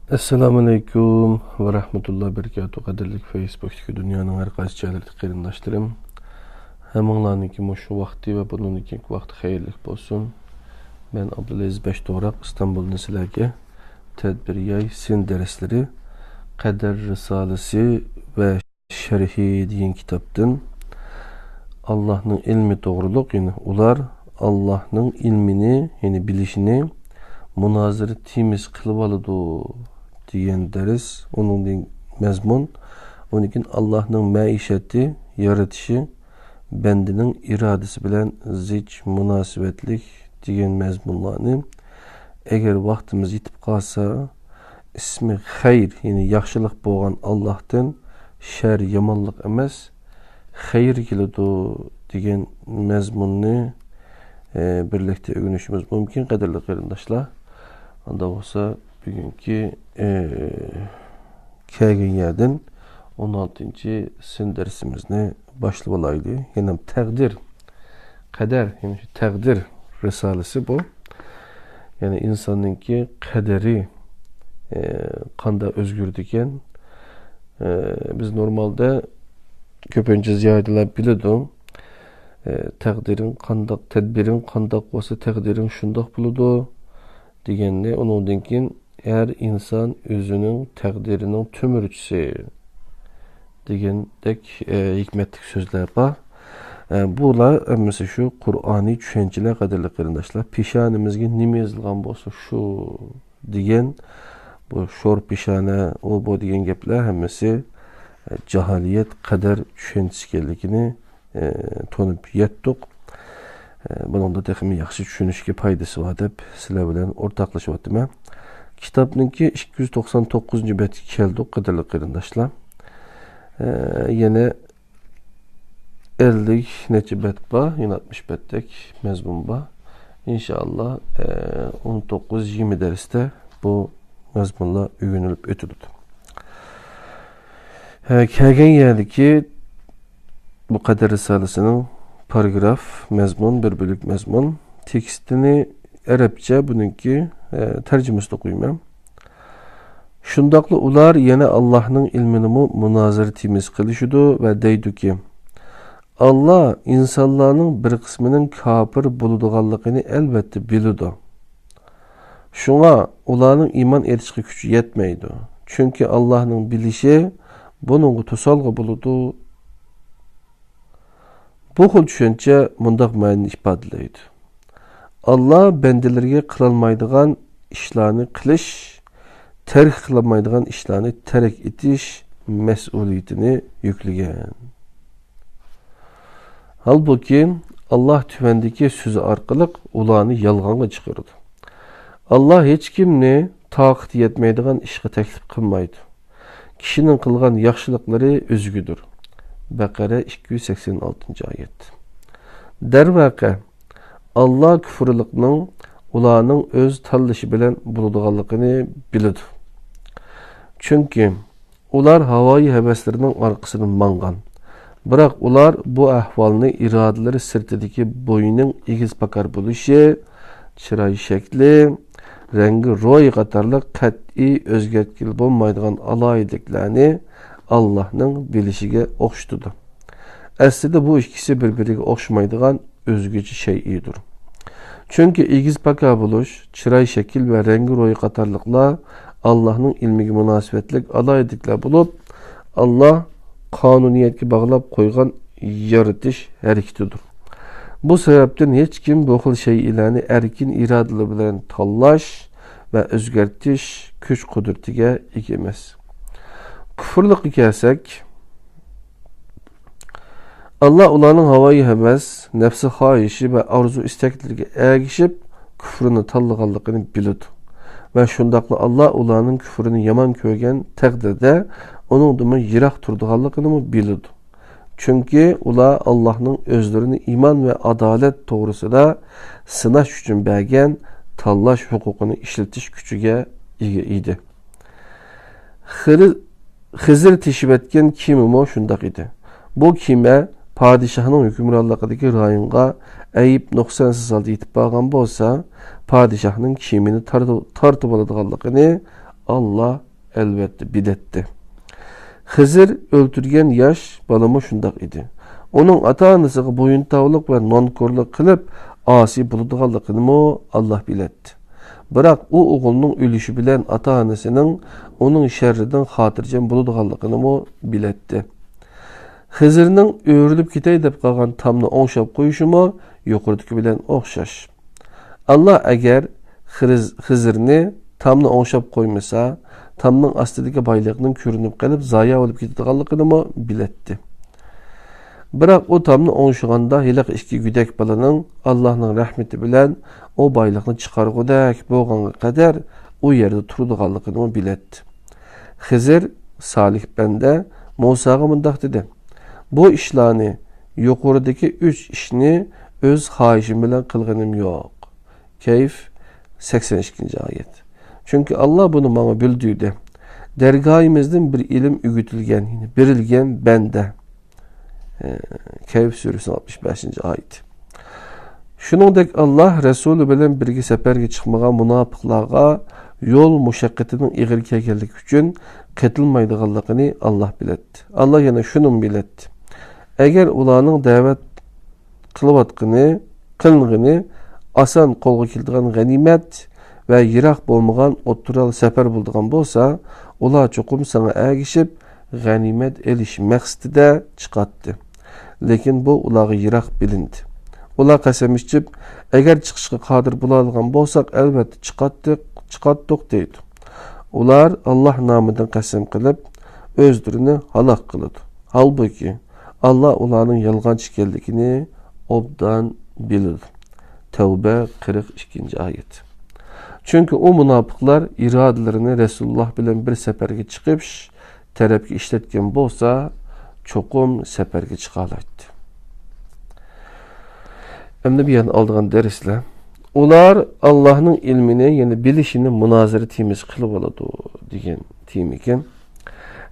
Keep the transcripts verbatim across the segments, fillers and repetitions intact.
ئەسسالامۇئەلەيكۇم ۋە رەھمەتۇللاھى ۋە بەرىكاتۇھ. قەدىرلىك فەيسبۇكتىكى دۇنيانىڭ ھەر قايسى جايلىرىدىكى قېرىنداشلىرىم، ھەممىڭلارنىڭكى مۇشۇ ۋاقتى ۋە بۇنىڭدىن كېيىنكى ۋاقتى خەيرلىك بولسۇن. مەن ئابدۇلئەزىز بەشتوغراق، ئىستانبۇلدىن سىلەرگە تەدبىر ياي سىن دەرسلىرى، قەدەر رىسالىسى ۋە شەرھى دېگەن كىتابتىن، ئاللاھنىڭ ئىلمى توغرۇلۇق، يەنى ئۇلار ئاللاھنىڭ ئىلمىنى، يەنى بىلىشىنى مۇنازىرە تېمىسى قىلىۋالىدۇ دېگەن دەرس، ئۇنىڭدىن مەزمۇن، ئۇنىڭدىن كېيىن ئاللاھنىڭ مەئىشەتى، يارىتىشى، بەندىنىڭ ئىرادىسى بىلەن زىچ مۇناسىۋەتلىك دېگەن مەزمۇنلارنى، ئەگەر ۋاقتىمىز يېتىپ قالسا، ئىسمى خەير، يەنى ياخشىلىق بولغان ئاللاھتىن شەر، يامانلىق ئەمەس، خەير كېلىدۇ دېگەن مەزمۇننى، ئە، بىرلىكتە ئۆگىنىشىمىز مۇمكىن، قەدىرلىك قېرىنداشلار. ئاندا بولسا بۈگۈنكى، ئە، كەلگەن يەردىن ئون ئالتىنچى سىن دەرسىمىزنى باشلىۋالايلى. يەنە تەقدىر، قەدەر، يەنى شۇ تەقدىر رىسالىسى بۇ. يەنى ئىنساننىڭكى قەدىرى، ئە، قانداق ئۆزگىرىدىكەن؟ ئە، بىز نورمالدا كۆپىنچە زىيادىلەر بىلىدۇ. ئە، تەقدىرىڭ قانداق، تەدبىرىڭ قانداق بولسا، تەقدىرىڭ شۇنداق بولىدۇ دېگەننى. ئۇنىڭدىن كېيىن ھەر ئىنسان ئۆزىنىڭ تەقدىرىنىڭ تۆمۈرچىسى دېگەندەك، ئە، ھېكمەتلىك سۆزلەر بار. ئە، بۇلار ھەممىسى شۇ قۇرئانىي چۈشەنچىلەر، قەدىرلىك قېرىنداشلار. پېشانىمىزگە نېمە يېزىلغان بولسا شۇ دېگەن، بۇ شور پېشانە، ئۇ بۇ دېگەن گەپلەر ھەممىسى، ئە، جاھىلىيەت قەدەر چۈشەنچىسى ئىكەنلىكىنى ئە، تونۇپ يەتتۇق. ئە، بۇنىڭدا تېخىمۇ ياخشى چۈشىنىشكە پايدىسى بار دەپ سىلەر بىلەن ئورتاقلىشىۋاتىمەن. كىتابنىڭكى ئىككى يۈز توقسان توققۇزىنچى بەتكە كەلدۇق، قەدىرلىك قېرىنداشلار. ئە، يەنە ئەللىك نەچچە بەت بار، يەنە ئاتمىش بەتتەك مەزمۇن بار. ئىنشائاللا، ئە، ئون توققۇز يىگىرمە دەرستە بۇ مەزمۇنلار ئۆگىنىلىپ ئۆتۈلىدۇ. ھە، كەلگەن يەردىكى بۇ قەدەر رىسالىسىنىڭ پاراگراف، مەزمۇن، بىر بۆلەك مەزمۇن تېكىستىنى ئەرەبچە بۇنىڭكى، ھە، تەرجىمىسىنى ئوقۇيمەن. شۇنداقلا ئۇلار يەنە ئاللاھنىڭ ئىلمىنىمۇ مۇنازىرە تېمىسى قىلىشىدۇ ۋە دەيدۇكى، ئاللا ئىنسانلارنىڭ بىر قىسمىنىڭ كاپىر بولىدىغانلىقىنى ئەلۋەتتە بىلىدۇ. شۇڭا ئۇلارنىڭ ئىمان ئېيتىشقا كۈچى يەتمەيدۇ. چۈنكى ئاللاھنىڭ بىلىشى بۇنىڭغا توسالغۇ بولىدۇ. بۇ خىل چۈشەنچە مۇنداق مەنىنى ئىپادىلەيدۇ: ئاللا بەندىلىرىگە قىلالمايدىغان ئىشلارنى قىلىش، تەرك قىلالمايدىغان ئىشلارنى تەرك ئېتىش مەسئۇلىيىتىنى يۈكلىگەن. ھالبۇكى، ئاللا تۆۋەندىكى سۆزى ئارقىلىق ئۇلارنى يالغانغا چىقىرىدۇ. ئاللا ھېچكىمنى تاقىتى يەتمەيدىغان ئىشقا تەكلىپ قىلمايدۇ. كىشىنىڭ قىلغان ياخشىلىقلىرى ئۆزىگىدۇر. بەقەرە، ئىككى يۈز سەكسەن ئالتىنچى ئايەت. دەرۋەقە، ئاللا كۇفرىلىقنىڭ ئۇلارنىڭ ئۆز تاللىشى بىلەن بولىدىغانلىقىنى بىلىدۇ. چۈنكى ئۇلار ھاۋايى ھەۋەسلىرىنىڭ ئارقىسىدىن ماڭغان. بىراق ئۇلار بۇ ئەھۋالنى ئىرادىلىرى سىرتىدىكى بويىنىڭ ئېگىز پاكار بولۇشى، چىراي شەكلى، رەڭگى روھى قاتارلىق قەتئىي ئۆزگەرتكىلى بولمايدىغان ئالاھىدىلىكلەرنى ئاللاھنىڭ بىلىشىگە ئوخشىتىدۇ. ئەسلىدە بۇ ئىككىسى بىر-بىرىگە ئوخشىمايدىغان ئۆزگىچە شەيئىدۇر. چۈنكى ئېگىز پاكار بولۇش، چىراي شەكىل ۋە رەڭگى روھى قاتارلىقلار ئاللاھنىڭ ئىلمىگە مۇناسىۋەتلىك ئالاھىدىلىكلەر بولۇپ، ئاللاھ قانۇنىيەتكە باغلاپ قويغان يارىتىش ھەرىكىتىدۇر. بۇ سەۋەبتىن ھېچكىم بۇ خىل شەيئىلەرنى ئەركىن ئىرادىلىرى بىلەن تاللاش ۋە ئۆزگەرتىش كۈچ-قۇدرىتىگە ئىگە ئەمەس. كۇفرلۇققا كەلسەك، ئاللا ئۇلارنىڭ ھاۋايى ھەۋەس، نەپسى خاھىشى ۋە ئارزۇ-ئىستەكلىرىگە ئەگىشىپ كۇفرىنى تاللىغانلىقىنى بىلىدۇ ۋە شۇنداقلا ئاللا ئۇلارنىڭ كۇفرىنى يامان كۆرگەن تەقدىردە ئۇنىڭدىنمۇ يىراق تۇرىدىغانلىقىنىمۇ بىلىدۇ. چۈنكى ئۇلار ئاللاھنىڭ ئۆزلىرىنى ئىمان ۋە ئادالەت توغرىسىدا سىناش ئۈچۈن بەرگەن تاللاش ھوقۇقىنى ئىشلىتىش كۈچىگە ئىگە ئىدى. خىرى-، خىزىر تېشىۋەتكەن كېمىمۇ شۇنداق ئىدى. بۇ كېمە پادىشاھنىڭ ھۆكۈمرانلىقىدىكى رايونغا ئەيىب نۇقسانسىز ھالدا يېتىپ بارغان بولسا، پادىشاھنىڭ كېمىنى تارتىۋ-، تارتىۋالىدىغانلىقىنى ئاللا ئەلۋەتتە بىلەتتى. خىزىر ئۆلتۈرگەن ياش بالىمۇ شۇنداق ئىدى. ئۇنىڭ ئاتا-ئانىسىغا بويۇنتاۋلىق ۋە نانكورلۇق قىلىپ، ئاسىي بولىدىغانلىقىنىمۇ ئاللا بىلەتتى. بىراق ئۇ ئوغۇلنىڭ ئۆلۈشى بىلەن ئاتا-ئانىسىنىڭ ئۇنىڭ شەررىدىن خاتىرجەم بولىدىغانلىقىنىمۇ بىلەتتى. خىزىرنىڭ ئۆرۈلۈپ كېتەي دەپ قالغان تامنى ئوڭشاپ قويۇشىمۇ يۇقىرىدىكى بىلەن ئوخشاش. ئاللا ئەگەر خىرىز-، خىزىرنى تامنى ئوڭشاپ قويمىسا، تامنىڭ ئاستىدىكى بايلىقنىڭ كۆرۈنۈپ قېلىپ، زايە بولۇپ كېتىدىغانلىقىنىمۇ بىلەتتى. بىراق ئۇ تامنى ئوڭشىغاندا، ھېلىقى ئىككى گۆدەك بالىنىڭ ئاللانىڭ رەھمىتى بىلەن ئۇ بايلىقنى چىقارغۇدەك بولغانغا قەدەر ئۇ يەردە تۇرىدىغانلىقىنىمۇ بىلەتتى. خىزىر سالىھ بەندە مۇساغا مۇنداق دېدى: «بۇ ئىشلارنى، يۇقىرىدىكى ئۈچ ئىشنى ئۆز خاھىشىم بىلەن قىلغىنىم يوق.» كەيف، سەكسەن ئىككىنچى ئايەت. «چۈنكى ئاللا بۇنى ماڭا بىلدۈردى. دەرگاھىمىزدىن بىر ئىلىم ئۆگىتىلگەن، يەنى بېرىلگەن بەندە.» كەيف سۈرىسىنىڭ ئاتمىش بەشىنچى ئايىتى. شۇنىڭدەك، ئاللا رەسۇلى بىلەن بىرگە سەپەرگە چىقمىغان مۇناپىقلارغا يول مۇشەققىتىنىڭ ئېغىر كەلگەنلىكى ئۈچۈن قېتىلمايدىغانلىقىنى ئاللا بىلەتتى. ئاللا يەنە شۇنىمۇ بىلەتتى. ئەگەر ئۇلارنىڭ دەۋەت قىلىۋاتقىنى، قىلىنغىنى ئاسان قولغا كېلىدىغان غەنىيمەت ۋە يىراق بولمىغان ئوتتۇرا سەپەر بولىدىغان بولسا، ئۇلار چوقۇم ساڭا ئەگىشىپ، غەنىيمەت ئېلىش مەقسىتىدە چىقاتتى. لېكىن بۇ ئۇلارغا يىراق بىلىندى. ئۇلار قەسەم ئىچىپ، «ئەگەر چىقىشقا قادىر بولالىغان بولساق، ئەلۋەتتە چىقاتتۇق، چىقاتتۇق» دەيدۇ. ئۇلار ئاللا نامىدىن قەسەم قىلىپ، ئۆزلىرىنى ھالاك قىلىدۇ. ھالبۇكى، ئاللا ئۇلارنىڭ يالغانچى ئىكەنلىكىنى ئوبدان بىلىدۇ. تەۋبە، قىرىق ئىككىنچى ئايەت. چۈنكى ئۇ مۇناپىقلار ئىرادىلىرىنى رەسۇلۇللا بىلەن بىر سەپەرگە چىقىش تەرەپكە ئىشلەتكەن بولسا، چوقۇم سەپەرگە چىقالايتتى. ئەمدى بۇ يەردىن ئالىدىغان دەرسلەر. ئۇلار ئاللانىڭ ئىلمىنى، يەنى بىلىشىنى مۇنازىرە تېمىسى قىلىۋالىدۇ دېگەن تېما ئىكەن.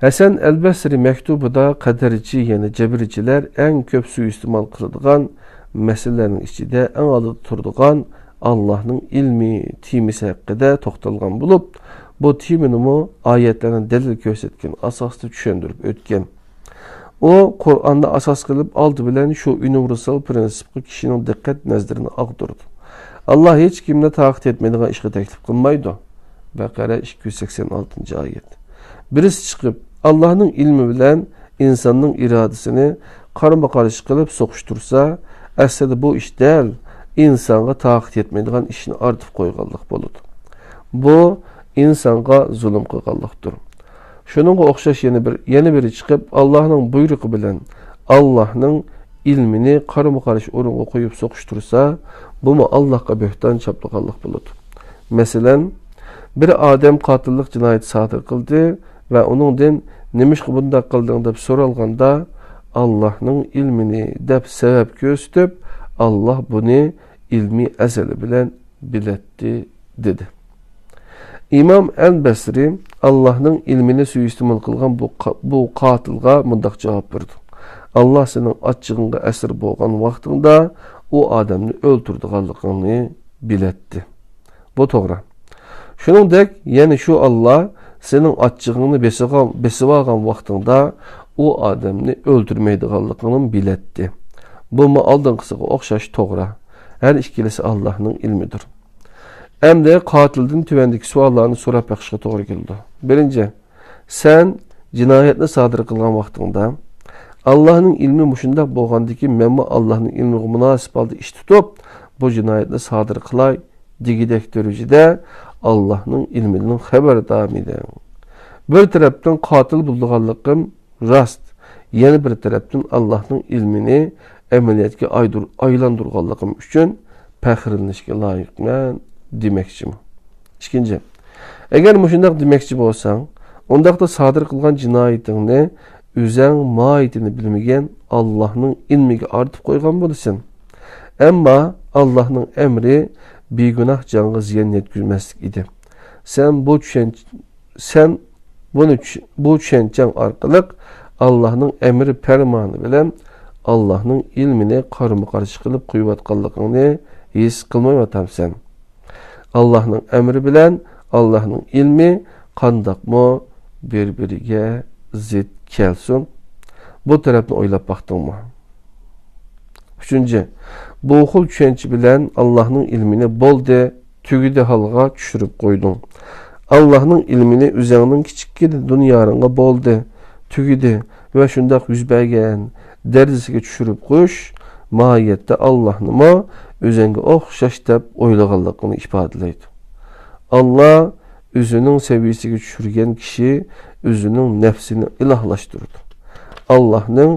ھەسەن ئەل بەسرى مەكتۇبىدا قەدەرچى، يەنى جەبرىچىلەر ئەڭ كۆپ سۇيىئىستېمال قىلىدىغان مەسىلىلەرنىڭ ئىچىدە ئەڭ ئالدىدا تۇرىدىغان ئاللانىڭ ئىلمى تېمىسى ھەققىدە توختالغان بولۇپ، بۇ تېمىنىمۇ ئايەتلەرنىڭ دەلىل كۆرسەتكەن ئاساستا چۈشەندۈرۈپ ئۆتكەن. ئۇ قۇرئاننى ئاساس قىلىپ، ئالدى بىلەن شۇ ئۇنىۋېرسال پىرىنسىپقا كىشىنىڭ دىققەت نەزىرىنى ئاغدۇرىدۇ. ئاللا ھېچكىمنى تاقەت يەتمەيدىغان ئىشقا تەكلىپ قىلمايدۇ. بەقەرە ئىككى يۈز سەكسەن ئالتىنچى ئايەت. بىرسى چىقىپ، ئاللانىڭ ئىلمى بىلەن ئىنساننىڭ ئىرادىسىنى قارمۇ قارشى قىلىپ سوقۇشتۇرسا، ئەسلىدە بۇ ئىش دەل ئىنسانغا تاقەت يەتمەيدىغان ئىشنى ئارتىپ قويغانلىق بولىدۇ. بۇ ئىنسانغا زۇلۇم قىلغانلىقتۇر. شۇنىڭغا ئوخشاش يەنە بىر، يەنە بىرى چىقىپ، ئاللاھنىڭ بۇيرۇقى بىلەن ئاللاھنىڭ ئىلمىنى قارىمۇ قارشى ئورۇنغا قويۇپ سوقۇشتۇرسا، بۇمۇ ئاللاھقا بۆھتان چاپلىغانلىق بولىدۇ. مەسىلەن، بىر ئادەم قاتىللىق جىنايىتى سادىر قىلدى ۋە ئۇنىڭدىن «نېمىشقا بۇنداق قىلدىڭ؟» دەپ سورالغاندا، «ئاللاھنىڭ ئىلمىنى» دەپ سەۋەب كۆرسىتىپ، «ئاللاھ بۇنى ئىلمى ئەزەلى بىلەن بىلەتتى» دېدى. ئىمام ئەل بەسرى ئاللاھنىڭ ئىلمىنى سۇيىئىستېمال قىلغان بۇ قا-، بۇ قاتىلغا مۇنداق جاۋاب بېرىدۇ: «ئاللاھ سېنىڭ ئاچچىقىڭغا ئەسىر بولغان ۋاقتىڭدا ئۇ ئادەمنى ئۆلتۈرىدىغانلىقىڭنى بىلەتتى.» بۇ توغرا. شۇنىڭدەك يەنە شۇ ئاللاھ سېنىڭ ئاچچىقىڭنى بېسىغان-، بېسىۋالغان ۋاقتىڭدا ئۇ ئادەمنى ئۆلتۈرمەيدىغانلىقىڭنىمۇ بىلەتتى. بۇمۇ ئالدىنقىسىغا ئوخشاش توغرا. ھەر ئىككىلىسى ئاللاھنىڭ ئىلمىدۇر. ئەمدى قاتىلدىن تۆۋەندىكى سوئاللارنى سوراپ بېقىشقا توغرا كېلىدۇ. بىرىنچى، سەن جىنايەتنى سادىر قىلغان ۋاقتىڭدا، ئاللاھنىڭ ئىلمى مۇشۇنداق بولغاندىكىن، مەنمۇ ئاللاھنىڭ ئىلمىغا مۇناسىپ ھالدا ئىش تۇتۇپ، بۇ جىنايەتنى سادىر قىلاي دېگۈدەك دەرىجىدە ئاللاھنىڭ ئىلمىدىن خەۋەردارمىدىڭ؟ بىر تەرەپتىن قاتىل بولىدىغانلىقىم راست، يەنە بىر تەرەپتىن ئاللاھنىڭ ئىلمىنى ئەمەلىيەتكە ئايدۇر-، ئايلاندۇرغانلىقىم ئۈچۈن پەخىرلىنىشكە لايىقمەن دېمەكچىمۇ؟ ئىككىنچى، ئەگەر مۇشۇنداق دېمەكچى بولساڭ، ئۇنداقتا سادىر قىلغان جىنايىتىڭنى ئۆزەڭ ماھىيىتىنى بىلمىگەن ئاللاھنىڭ ئىلمىگە ئارتىپ قويغان بولىسەن. ئەمما ئاللاھنىڭ ئەمرى بىگۇناھ جانغا زىيان يەتكۈزمەسلىك ئىدى. سەن بۇ چۈشەنچ-، سەن بۇنى چۈش-، بۇ چۈشەنچەڭ ئارقىلىق ئاللاھنىڭ ئەمرى پەرمانى بىلەن ئاللاھنىڭ ئىلمىنى قارمۇ قارشى قىلىپ قويۇۋاتقانلىقىڭنى ھېس قىلمايۋاتامسەن؟ ئاللاھنىڭ ئەمرى بىلەن ئاللاھنىڭ ئىلمى قانداقمۇ بىر-بىرىگە زىت كەلسۇن؟ بۇ تەرەپنى ئويلاپ باقتىڭمۇ؟ ئۈچىنچى، بۇ خىل چۈشەنچە بىلەن ئاللاھنىڭ ئىلمىنى بولدى، تۈگىدى ھالغا چۈشۈرۈپ قويدۇڭ. ئاللاھنىڭ ئىلمىنى ئۆزۈڭنىڭ كىچىككىنە دۇنياڭغا بولدى، تۈگىدى ۋە شۇنداق يۈز بەرگەن دەرىجىسىگە چۈشۈرۈپ قويۇش ماھىيەتتە ئاللاھنىمۇ ئۆزۈڭگە ئوخشاش دەپ ئويلىغانلىقىنى ئىپادىلەيدۇ. ئاللا ئۆزىنىڭ سەۋىيىسىگە چۈشۈرگەن كىشى ئۆزىنىڭ نەپسىنى ئىلاھلاشتۇرىدۇ. ئاللاھنىڭ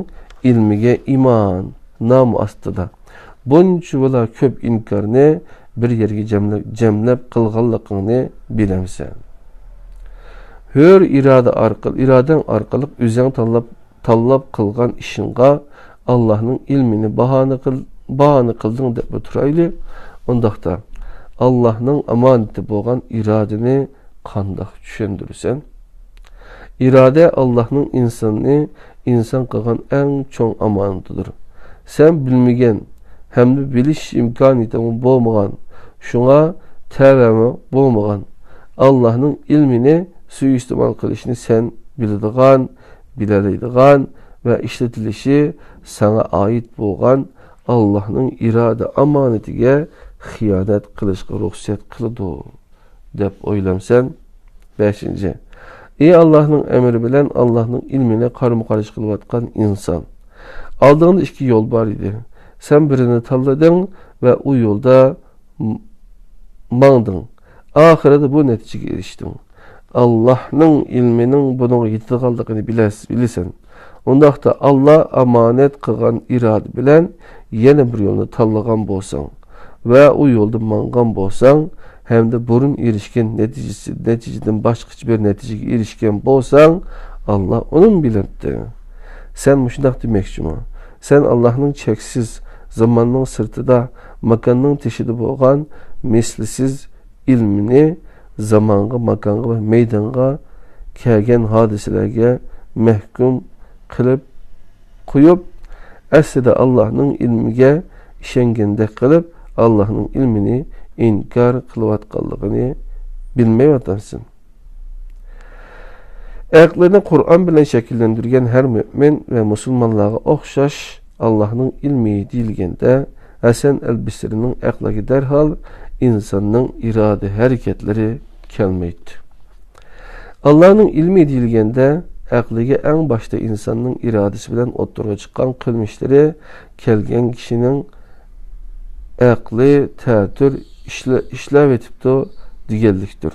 ئىلمىگە ئىمان نامى ئاستىدا بۇنچىۋالا كۆپ ئىنكارنى بىر يەرگە جەملەپ، جەملەپ قىلغانلىقىڭنى بىلەمسەن؟ ھۆر ئىرادە ئارقىلىق، ئىرادەڭ ئارقىلىق ئۆزۈڭ تاللاپ، تاللاپ قىلغان ئىشىڭغا ئاللاھنىڭ ئىلمىنى باھانە قىل-، باھانە قىلدىڭ دەپلا تۇرايلى. ئۇنداقتا ئاللاھنىڭ ئامانىتى بولغان ئىرادىنى قانداق چۈشەندۈرىسەن؟ ئىرادە ئاللاھنىڭ ئىنساننى ئىنسان قىلغان ئەڭ چوڭ ئامانىتىدۇر. سەن بىلمىگەن ھەمدە بىلىش ئىمكانىيىتىڭمۇ بولمىغان، شۇڭا تەۋەمۇ بولمىغان ئاللاھنىڭ ئىلمىنى سۇيىئىستېمال قىلىشنى سەن بىلىدىغان، بىلەلەيدىغان ۋە ئىشلىتىلىشى ساڭا ئائىت بولغان ئاللاھنىڭ ئىرادە ئامانىتىگە خىيانەت قىلىشقا رۇخسەت قىلىدۇ دەپ ئويلامسەن؟ بەشىنچى، ئى ئاللاھنىڭ ئەمرى بىلەن ئاللاھنىڭ ئىلمىنى قارمۇ-قارشى قىلىۋاتقان ئىنسان! ئالدىڭدا ئىككى يول بار ئىدى. سەن بىرىنى تاللىدىڭ ۋە ئۇ يولدا م-، ماڭدىڭ. ئاخىرىدا بۇ نەتىجىگە ئېرىشتىڭ. ئاللاھنىڭ ئىلمىنىڭ بۇنىڭغا يېتىدىغانلىقىنى بىلەس-، بىلىسەن. ئۇنداقتا ئاللا ئامانەت قىلغان ئىرادە بىلەن يەنە بىر يولنى تاللىغان بولساڭ ۋە ئۇ يولدا ماڭغان بولساڭ ھەمدە بۇرۇن ئېرىشكەن نەتىجىسى، نەتىجىدىن باشقىچە بىر نەتىجىگە ئېرىشكەن بولساڭ، ئاللا ئۇنىمۇ بىلەتتى. سەن مۇشۇنداق دېمەكچىمۇ؟ سەن ئاللاھنىڭ چەكسىز، زاماننىڭ سىرتىدا، ماكاننىڭ تېشىدا بولغان مىسلىسىز ئىلمىنى زامانغا، ماكانغا ۋە مەيدانغا كەلگەن ھادىسىلەرگە مەھكۇم قىلىپ قويۇپ، ئەسلىدە ئاللاھنىڭ ئىلمىگە ئىشەنگەندەك قىلىپ، ئاللاھنىڭ ئىلمىنى ئىنكار قىلىۋاتقانلىقىنى بىلمەيۋاتامسەن؟ ئەقلىنى قۇرئان بىلەن شەكىللەندۈرگەن ھەر مۆمىن ۋە مۇسۇلمانلارغا ئوخشاش ئاللاھنىڭ ئىلمى دېيىلگەندە، ھەسەن ئەل بىسرىنىڭ ئەقلىگە دەرھال ئىنساننىڭ ئىرادە ھەرىكەتلىرى كەلمەيتتى. ئاللاھنىڭ ئىلمى دېيىلگەندە، ئەقلىگە ئەڭ باشتا ئىنساننىڭ ئىرادىسى بىلەن ئوتتۇرىغا چىققان قىلمىشلىرى كەلگەن كىشىنىڭ ئەقلى تەتۈر ئىشلە-، ئىشلەۋېتىپتۇ دېگەنلىكتۇر.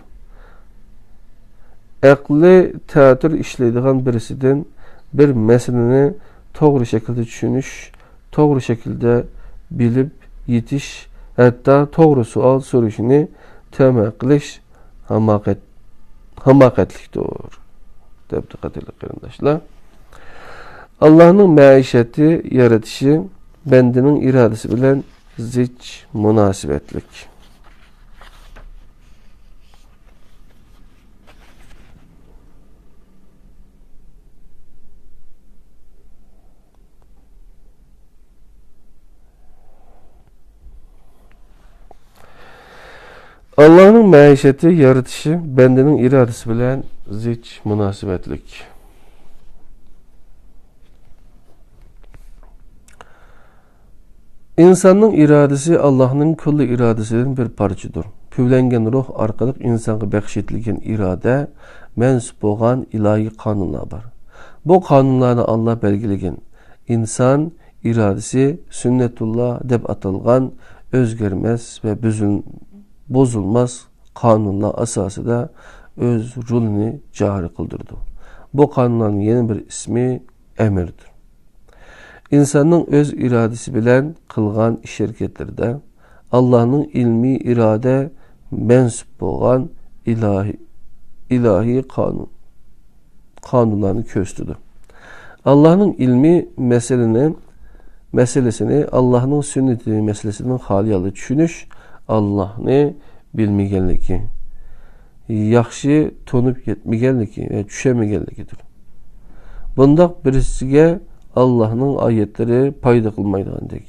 ئەقلى تەتۈر ئىشلەيدىغان بىرسىدىن بىر مەسىلىنى توغرا شەكىلدە چۈشىنىش، توغرا شەكىلدە بىلىپ يېتىش، ھەتتا توغرا سوئال سورىشىنى تەمە قىلىش ھاماقەت-، ھاماقەتلىكتۇر. دەپتۇ، قەدىرلىك قېرىنداشلار. ئاللاھنىڭ مەئىشەتنى يارىتىشى بەندىنىڭ ئىرادىسى بىلەن زىچ مۇناسىۋەتلىك. ئاللاھنىڭ مەئىشەتنى يارىتىشى بەندىنىڭ ئىرادىسى بىلەن زىچ مۇناسىۋەتلىك. ئىنساننىڭ ئىرادىسى ئاللاھنىڭ كۈللى ئىرادىسىدىن بىر پارچىدۇر. پۈۋلەنگەن روھ ئارقىلىق ئىنسانغا بەخش ئېتىلگەن ئىرادە مەنسۇپ بولغان ئىلاھىي قانۇنلار بار. بۇ قانۇنلارنى ئاللا بەلگىلىگەن. ئىنسان ئىرادىسى سۈننەتۇللا دەپ ئاتالغان ئۆزگەرمەس ۋە بۈزۈل-، بۇزۇلماس قانۇنلار ئاساسىدا ئۆز رولىنى جارى قىلدۇرىدۇ. بۇ قانۇنلارنىڭ يەنە بىر ئىسمى ئەمىردۇر. ئىنساننىڭ ئۆز ئىرادىسى بىلەن قىلغان ئىش-ھەرىكەتلىرىدە ئاللاھنىڭ ئىلمىي ئىرادە مەنسۇپ بولغان ئىلاھىي، ئىلاھىي قانۇن، قانۇنلارنى كۆرسىتىدۇ. ئاللاھنىڭ ئىلمى مەسىلىنى، مەسىلىسىنى ئاللاھنىڭ سۈننىتى مەسىلىسىدىن خالىي ھالدا چۈشىنىش ئاللاھنى بىلمىگەنلىكى، ياخشى تونۇپ يەتمىگەنلىكى ۋە چۈشەنمىگەنلىكىدۇر. بۇنداق بىرسىگە ئاللاھنىڭ ئايەتلىرى پايدا قىلمايدىغاندەك،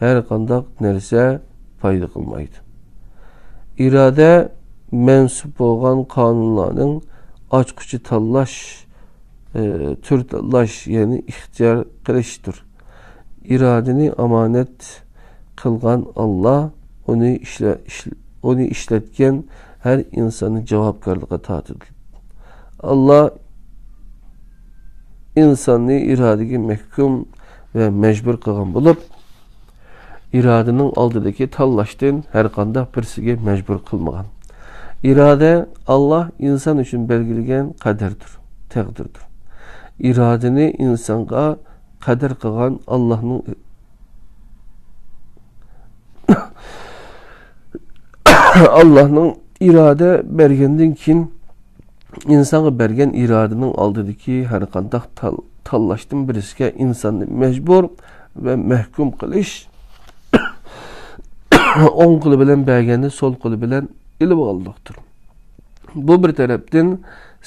ھەر قانداق نەرسە پايدا قىلمايدۇ. ئىرادە مەنسۇپ بولغان قانۇنلارنىڭ ئاچقۇچى تاللاش، ئى، تۈر تاللاش، يەنى ئىختىيار قىلىشتۇر. ئىرادىنى ئامانەت قىلغان ئاللا ئۇنى ئىشلە-، ئىشل-، ئۇنى ئىشلەتكەن ھەر ئىنساننى جاۋابكارلىققا تارتىدۇ. ئاللا ئىنساننى ئىرادىگە مەھكۇم ۋە مەجبۇر قىلغان بولۇپ، ئىرادىنىڭ ئالدىدىكى تاللاشتىن ھەرقانداق بىرسىگە مەجبۇر قىلمىغان. ئىرادە ئاللا ئىنسان ئۈچۈن بەلگىلىگەن قەدەردۇر، تەقدىردۇر. ئىرادىنى ئىنسانغا قەدەر قىلغان ئاللانىڭ، ئاللانىڭ ئىرادە بەرگەندىن كېيىن ئىنسانغا بەرگەن ئىرادىنىڭ ئالدىدىكى ھەرقانداق تال-، تاللاشتىن بىرسىگە ئىنساننى مەجبۇر ۋە مەھكۇم قىلىش، ئوڭ قولى بىلەن بەرگەننى سول قولى بىلەن ئېلىۋالغانلىقتۇر. بۇ بىر تەرەپتىن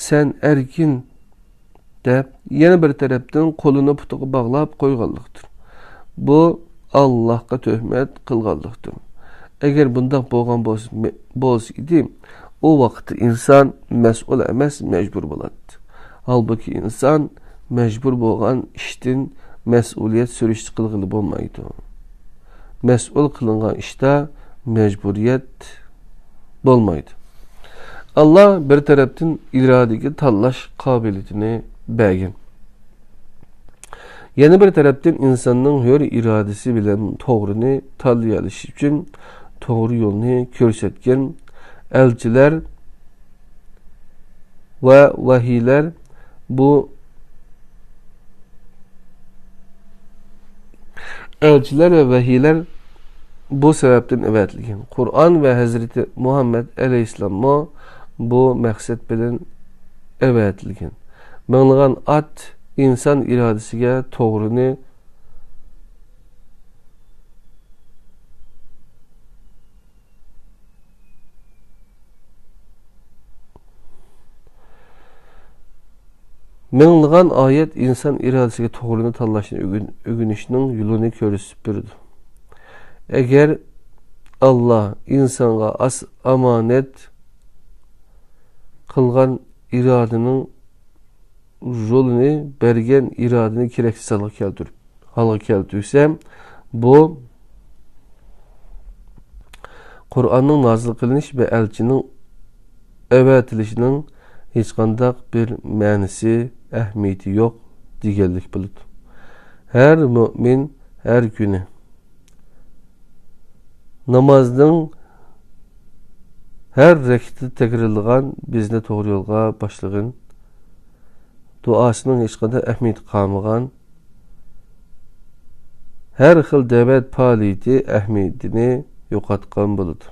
سەن ئەركىن دەپ، يەنە بىر تەرەپتىن قولىنى پۇتىغا باغلاپ قويغانلىقتۇر. بۇ ئاللاھقا تۆھمەت قىلغانلىقتۇر. ئەگەر بۇنداق بولغان بولسا، بولسا ئىدى، ئۇ ۋاقىتتا ئىنسان مەسئۇل ئەمەس، مەجبۇر بولاتتى. ھالبۇكى، ئىنسان مەجبۇر بولغان ئىشتىن مەسئۇلىيەت سۈرۈشتە قىلغىلى بولمايدۇ. مەسئۇل قىلىنغان ئىشتا مەجبۇرىيەت بولمايدۇ. ئاللا بىر تەرەپتىن ئىرادىگە تاللاش قابىلىيىتىنى بەرگەن. يەنە بىر تەرەپتىن ئىنساننىڭ ھۆر ئىرادىسى بىلەن توغرىنى تاللىيالىشى ئۈچۈن توغرا يولنى كۆرسەتكەن ئەلچىلەر ۋە ۋەھىيلەر بۇ ئەلچىلەر ۋە ۋەھىيلەر بۇ سەۋەبتىن ئەۋەتىلگەن. قۇرئان ۋە ھەزرىتى مۇھەممەد ئەلەيھىسسالاممۇ بۇ مەقسەت بىلەن ئەۋەتىلگەن. مىڭلىغان ئات ئىنسان ئىرادىسىگە توغرىنى مىڭلىغان ئايەت ئىنسان ئىرادىسىگە توغرىنى تاللاشنى ئۆگىن-، ئۆگىنىشنىڭ يولىنى كۆرسىتىپ بېرىدۇ. ئەگەر ئاللا ئىنسانغا ئاس-، ئامانەت قىلغان ئىرادىنىڭ يولىنى، بەرگەن ئىرادىنى كېرەكسىز ھالغا كەلتۈرۈپ، ھالغا كەلتۈرسە، بۇ قۇرئاننىڭ نازىل قىلىنىش ۋە ئەلچىنىڭ ئەۋەتىلىشىنىڭ ھېچقانداق بىر مەنىسى، ئەھمىيىتى يوق دېگەنلىك بولىدۇ. ھەر مۆمىن ھەر كۈنى نامازنىڭ ھەر رەكىتىدە تەكرارلىغان بىزنى توغرا يولغا باشلىغىن دۇئاسىنىڭ ھېچقانداق ئەھمىيىتى قالمىغان، ھەر خىل دەۋەت پائالىيىتى ئەھمىيىتىنى يوقاتقان بولىدۇ.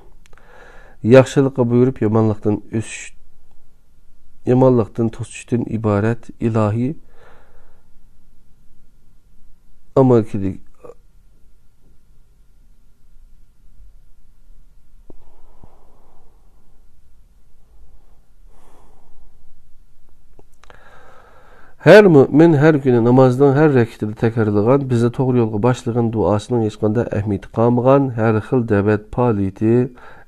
ياخشىلىققا بۇيرۇپ، يامانلىقتىن ئۆسۈش، يامانلىقتىن توسۇشتىن ئىبارەت ئىلاھىي ئامالكىدىكى ھەر مۆمىن ھەر كۈنى نامازنىڭ ھەر رەكىتىدە تەكرارلىغان، بىزنى توغرا يولغا باشلىغىن دۇئاسىنىڭ ھېچقانداق ئەھمىيىتى قالمىغان، ھەر خىل دەۋەت پائالىيىتى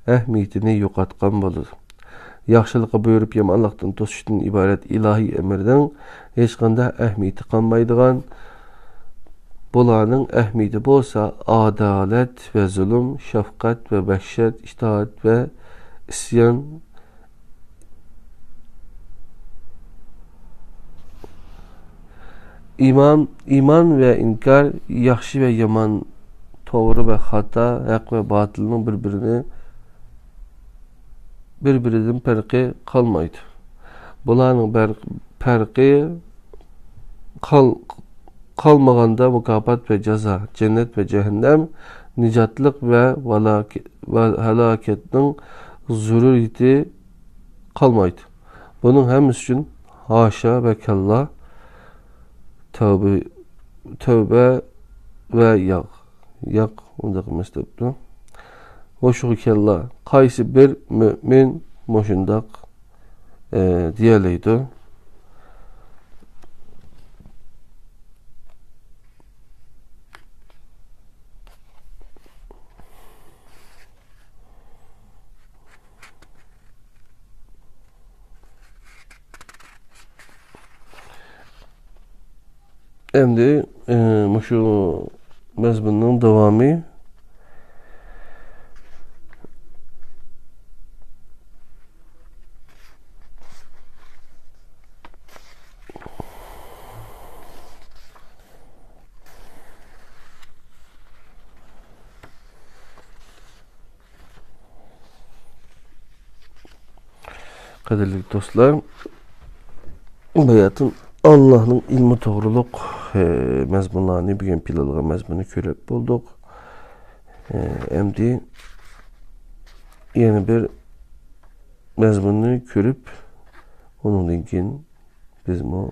ئەھمىيىتىنى يوقاتقان بولىدۇ. ياخشىلىققا بۇيرۇپ، يامانلىقتىن توسۇشتىن ئىبارەت ئىلاھىي ئەمرنىڭ ھېچقانداق ئەھمىيىتى قالمايدىغان، بۇلارنىڭ ئەھمىيىتى بولسا ئادالەت ۋە زۇلۇم، شەپقەت ۋە ۋەھشەت، ئىتائەت ۋە ئىسيان، ئىمان، ئىمان ۋە ئىنكار، ياخشى ۋە يامان، توغرا ۋە خاتا، ھەق ۋە باتىلنىڭ بىر-بىرىنى، بىر-بىرىدىن پەرقى قالمايدۇ. بۇلارنىڭ بەر-، پەرقى قال-، قالمىغاندا مۇكاپات ۋە جازا، جەننەت ۋە جەھەننەم، نىجاتلىق ۋە ۋالاكە-، ۋە ھالاكەتنىڭ زۆرۈرىيىتى قالمايدۇ. بۇنىڭ ھەممىسى ئۈچۈن ھاشا ۋە كاللا، تەۋبە، تەۋبە ۋە ياق، ياق، ئۇنداق ئەمەس دەپتۇ. ھوشۇغا كاللا، قايسى بىر مۆمىن مۇشۇنداق، ئە، دېيەلەيدۇ؟ ئەمدى، ئى، مۇشۇ مەزمۇننىڭ داۋامى. قەدىرلىك دوستلار، باياتىن ئاللاھنىڭ ئىلمى توغرۇلۇق، ئى، مەزمۇنلارنى، بۈگۈن پىلانلىغان مەزمۇننى كۆرۈپ بولدۇق. ئى، ئەمدى يەنە بىر مەزمۇننى كۆرۈپ، ئۇنىڭدىن كېيىن بىزمۇ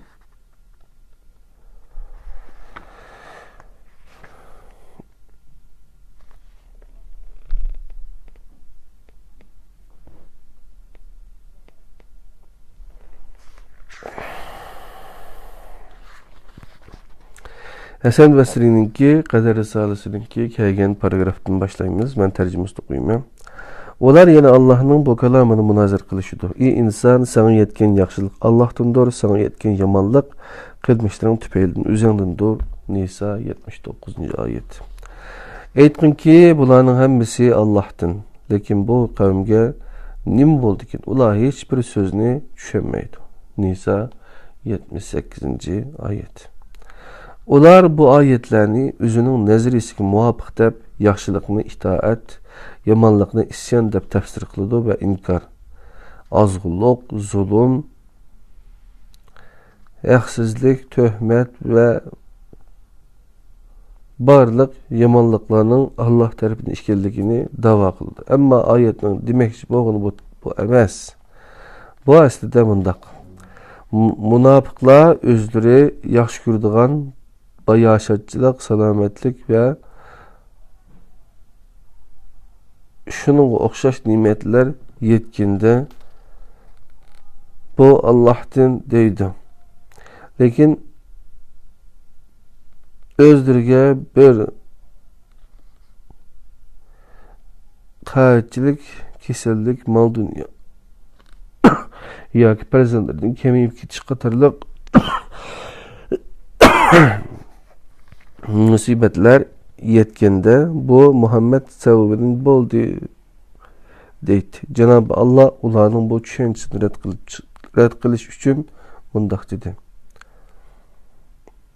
ھەسەن بەسرىنىڭكى قەدىر رىسالىسىنىڭكى كەلگەن پاراگرافتىن باشلايمىز. مەن تەرجىمىسىنى ئوقۇيمەن. ئۇلار يەنە ئاللاھنىڭ بۇ كالامىنى مۇنازىرە قىلىشىدۇ. ئى ئىنسان، ساڭا يەتكەن ياخشىلىق ئاللاھتىندۇر، ساڭا يەتكەن يامانلىق قىلمىشلىرىڭ تۈپەيلىدىن ئۆزۈڭدىندۇر. نىسا، يەتمىش توققۇزىنچى ئايەت. ئېيتقىنكى، بۇلارنىڭ ھەممىسى ئاللاھتىن. لېكىن بۇ قەۋمگە نېمە بولدىكىن؟ ئۇلار ھېچبىر سۆزنى چۈشەنمەيدۇ. نىسا، يەتمىش سەككىزىنچى ئايەت. ئۇلار بۇ ئايەتلەرنى ئۆزىنىڭ نەزەرىيىسىگە مۇۋاپىق دەپ، ياخشىلىقنى ئىتائەت، يامانلىقنى ئىسيان دەپ تەپسىر قىلىدۇ ۋە ئىنكار، ئازغۇنلۇق، زۇلۇم، ھەقسىزلىك، تۆھمەت ۋە بارلىق يامانلىقلارنىڭ ئاللاھ تەرىپىدىن ئىكەنلىكىنى دەۋا قىلىدۇ. ئەمما ئايەتنىڭ دېمەكچى بولغىنى بۇ، بۇ ئەمەس. بۇ ئەسلىدە مۇنداق. مۇ-، مۇناپىقلار ئۆزلىرى ياخشى كۆرىدىغان باياشاتچىلىق، سالامەتلىك ۋە شۇنىڭغا ئوخشاش نېمەتلەر يەتكەندە، بۇ ئاللاھتىن دەيدۇ. لېكىن ئۆزلىرىگە بىر قەھەتچىلىك، كېسەللىك، مال-دۇنيا ياكى پەرزەنتلىرىدىن كېمىيىپ كېتىش قاتارلىق مۇسىبەتلەر يەتكەندە، بۇ مۇھەممەد سەۋەبىدىن بولدى، دەيتتى. جانابى ئاللا ئۇلارنىڭ بۇ چۈشەنچىسىنى رەت قىلىپ، رەت قىلىش ئۈچۈن مۇنداق دېدى.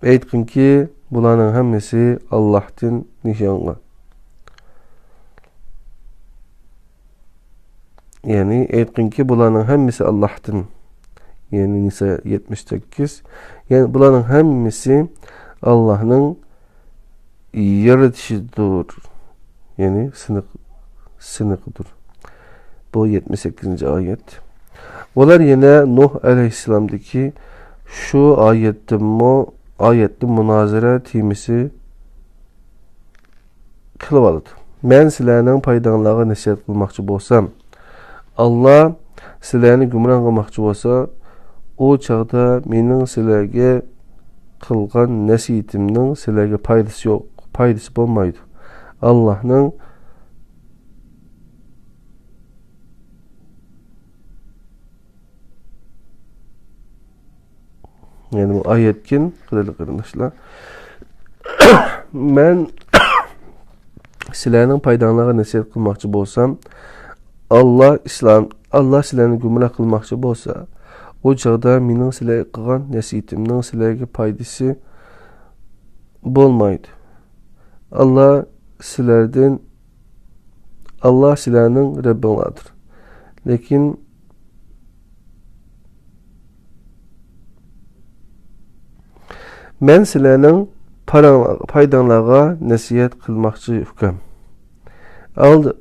ئېيتقىنكى، بۇلارنىڭ ھەممىسى ئاللاھتىن نىشانغا. يەنى ئېيتقىنكى، بۇلارنىڭ ھەممىسى ئاللاھتىن. يەنى نىسا يەتمىش سەككىز. يەنى بۇلارنىڭ ھەممىسى ئاللاھنىڭ يارىتىشىدۇر. يەنى سىنىق، سىنىقىدۇر. بۇ يەتمىش سەككىزىنچى ئايەت. ئۇلار يەنە نۇھ ئەلەيھىسسالامدىكى شۇ ئايەتتىنمۇ، ئايەتنى مۇنازىرە تېمىسى قىلىۋالىدۇ. مەن سىلەرنىڭ پايداڭلارغا نەسىھەت قىلماقچى بولسام، ئاللا سىلەرنى گۇمراھ قىلماقچى بولسا، ئۇ چاغدا مېنىڭ سىلەرگە قىلغان نەسىھىتىمنىڭ سىلەرگە پايدىسى يوق، پايدىسى بولمايدۇ. ئاللانىڭ يەنى بۇ ئايەتكىن، قەدىرلىك قېرىنداشلار، مەن سىلەرنىڭ پايداڭلارغا نەسىھەت قىلماقچى بولسام، ئاللا ئىسلام، ئاللا سىلەرنى گۇمراھ قىلماقچى بولسا، ئۇ چاغدا مېنىڭ سىلەرگە قىلغان نەسىھىتىمنىڭ سىلەرگە پايدىسى بولمايدۇ. ئاللا سىلەردىن، ئاللا سىلەرنىڭ رەببىڭلاردۇر. لېكىن مەن سىلەرنىڭ پاراڭ-، پايداڭلارغا نەسىھەت قىلماقچى، ئۇكام. ئال-،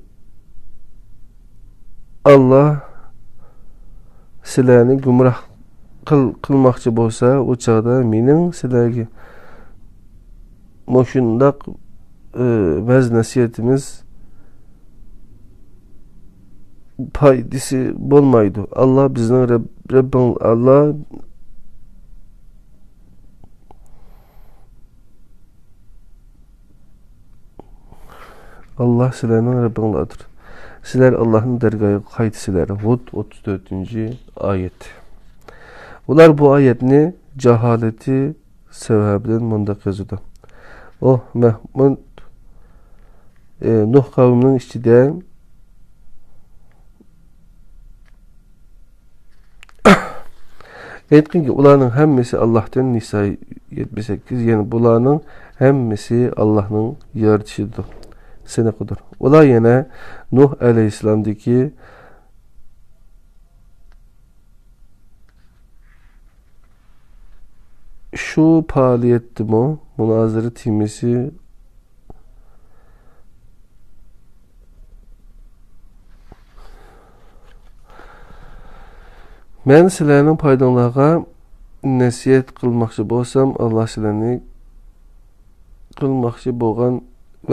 ئاللا سىلەرنى گۇمراھ قىل-، قىلماقچى بولسا، ئۇ چاغدا مېنىڭ سىلەرگە مۇشۇنداق، ئى، ۋەز نەسىھەتىمىز پايدىسى بولمايدۇ. ئاللا بىزنىڭ رەب-، رەببىڭ-، ئاللا، ئاللا سىلەرنىڭ رەببىڭلاردۇر. سىلەر ئاللانىڭ دەرگاھىغا قايتىسىلەر. ھۇد، ئوتتۇز تۆتىنچى ئايەت. ئۇلار بۇ ئايەتنى جاھالىتى سەۋەبىدىن مۇنداق يازىدۇ: ئوھ مەھمۇد، ئى، نۇھ قەۋمىنىڭ ئىچىدە ئېيتقىنكى، ئۇلارنىڭ ھەممىسى ئاللاھتىن. نىسا يەتمىش سەككىز، يەنى بۇلارنىڭ ھەممىسى ئاللاھنىڭ يارىتىشىدۇر، سىنىقىدۇر. ئۇلار يەنە نۇھ ئەلەيھىسسالامدىكى شۇ پائالىيەتتىمۇ مۇنازىرە تېمىسى مەن سىلەرنىڭ پايدىڭلارغا نەسىھەت قىلماقچى بولسام، ئاللا سىلەرنى قىلماقچى بولغان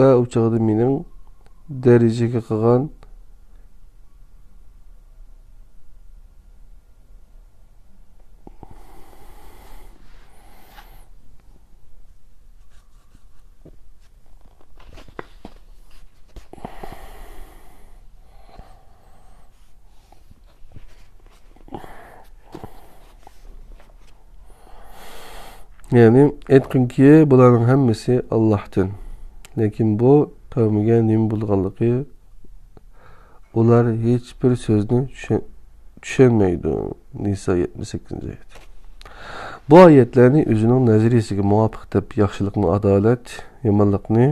ۋە ئۇ چاغدا مېنىڭ دەرىجىگە قىلغان يەنى، ئېيتقىنكى، بۇلارنىڭ ھەممىسى ئاللاھتىن. لېكىن بۇ قەۋمىگە نېمە بولغانلىقى، ئۇلار ھېچبىر سۆزنى چۈشەن-، چۈشەنمەيدۇ. نىسا يەتمىش سەككىزىنچى ئايەت. بۇ ئايەتلەرنى ئۆزىنىڭ نەزەرىيىسىگە مۇۋاپىق دەپ، ياخشىلىقنى ئادالەت، يامانلىقنى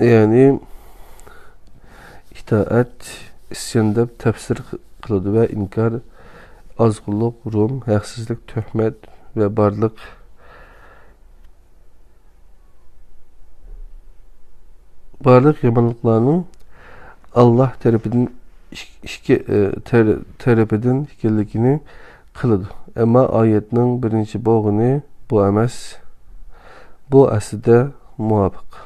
يەنى ئىتائەت، ئىسيان دەپ تەپسىر قىلىدۇ ۋە ئىنكار، ئازغۇنلۇق، رۇم، ھەقسىزلىك، تۆھمەت ۋە بارلىق، بارلىق يامانلىقلارنىڭ ئاللاھ تەرىپىدىن ئىك-، ئىككى، ئى، تەر-، تەرىپىدىن ئىكەنلىكىنى قىلىدۇ. ئەمما ئايەتنىڭ بىرىنچى بوغۇنى بۇ ئەمەس. بۇ ئەسلىدە مۇۋاپىق.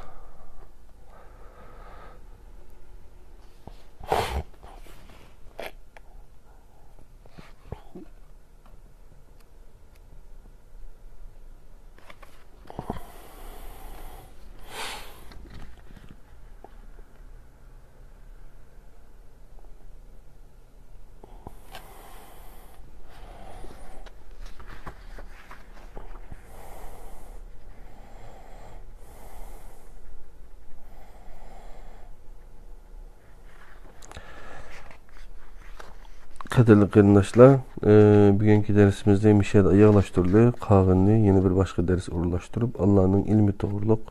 قەدىرلىك قېرىنداشلار، ئى، بۈگۈنكى دەرسىمىزنى مۇشۇ يەردە ئاياغلاشتۇردۇق. قالغىنىنى يەنە بىر باشقا دەرس ئورۇنلاشتۇرۇپ، ئاللانىڭ ئىلمى توغرۇلۇق،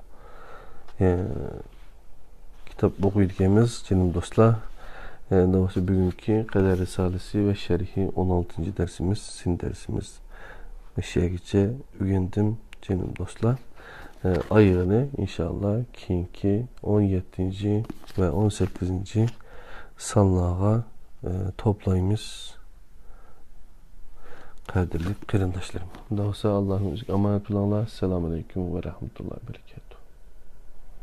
ئى، كىتاب ئوقۇيدىكەنمىز، جېنىم دوستلار. ئى، ئەمدى بولسا بۈگۈنكى قەدىر رىسالىسى ۋە شەرھى ئون ئالتىنچى دەرسىمىز، سىن دەرسىمىز. مۇشۇ يەرگىچە ئۆگەندىم، جېنىم دوستلار. ئايىغىنى ئىنشاللا كېيىنكى ئون يەتتىنچى ۋە ئون سەككىزىنچى سانلارغا توپلايمىز، قەدىرلىك قېرىنداشلىرىم. ئۇنداق بولسا، ئاللانىڭ ئۆزىگە ئامانەت بولۇڭلار. ئەسسالامۇ ئەلەيكۇم ۋە رەھمەتۇللاھى ۋە بەرىكاتۇھ.